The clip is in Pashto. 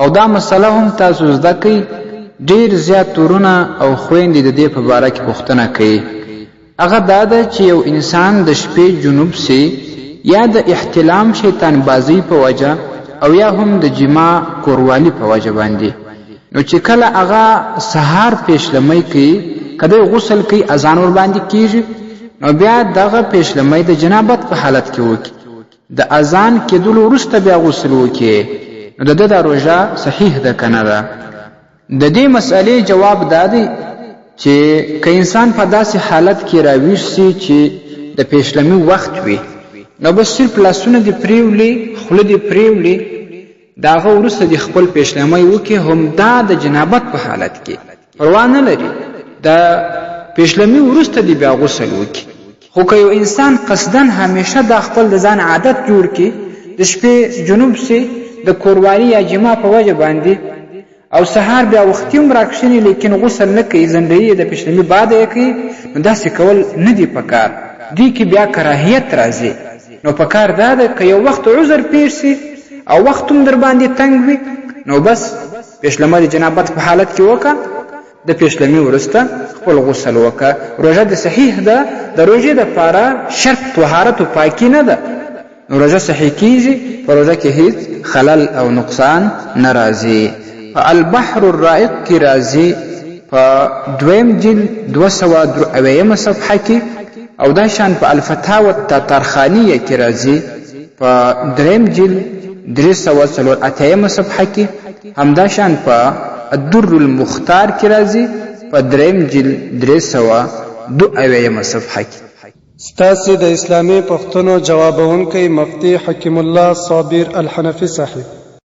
او دا مسله هم تاسو زده کړئ، ډېر زیات ورونه او خویندې د دې په باره کې پوښتنه کوي، هغه دا ده چې یو انسان د شپې جنوب سي یا د احتلام شیطان بازۍ په وجه او یا هم د جماع کوروالي په وجه باندې نو چې کله هغه سهار پیشلمۍ کوي که دی غسل کوي اذان ورباندې کیږي نو بیا دغه پیشلمۍ د جنابت په حالت کې وکړي د اذان کېدلو وروسته بیا غسل وکړي نو د ده دا روژه صحیح ده که نه ده؟ د دې مسئلې جواب دا دی چې که انسان په داسې حالت کې راویښ سي چې د پیشلمي وخت وي نو بس صرف لاسونه دې پرېولي خوله دې پرېولي د هغه وروسته دې خپل پیشلمی وکړي همدا د جنابت په حالت کې پروا نه لري د پیشلمي وروسته دې بیا غسل وکړي خو که یو انسان قصدا همیشه دا خپل د ځان عادت جوړ کړي د شپې جنوب سي د کوروالي یا جما په وجه باندې او سهار بیا وختي هم راکښیني لیکن غسل نه کوي ځنډوي یې د پیشلمي باده یې کوي نو داسې کول نه دي پکار دې کې بیا کراهیت راځي نو پکار دا ده که یو وخت عذر پیښ سي او وخت هم درباندې تنګ وي نو بس پیشلمه د جنابت په حالت کې وکړه د پیشلمي وروسته خپل غسل وکړه روژه د صحیح ده د روژې دپاره شرط طهارت او پاکي نه ده نو روژه صحیح کیږي په روژه کې هیڅ خلل او نقصان نه راځي په البحر الرائق کې راځي په دویم جلد 273 صفحه کې او دا شان په الفتاوى التتارخانیه کې راځي په دریم جلد 384 صفحه کې همدا شان په الدر المختار کې راځي په دریم جلد 372 صفحه کې. ستاسې د اسلامي پوښتنو جوابونکی مفتي حکیم الله صابر الحنفي صاحب.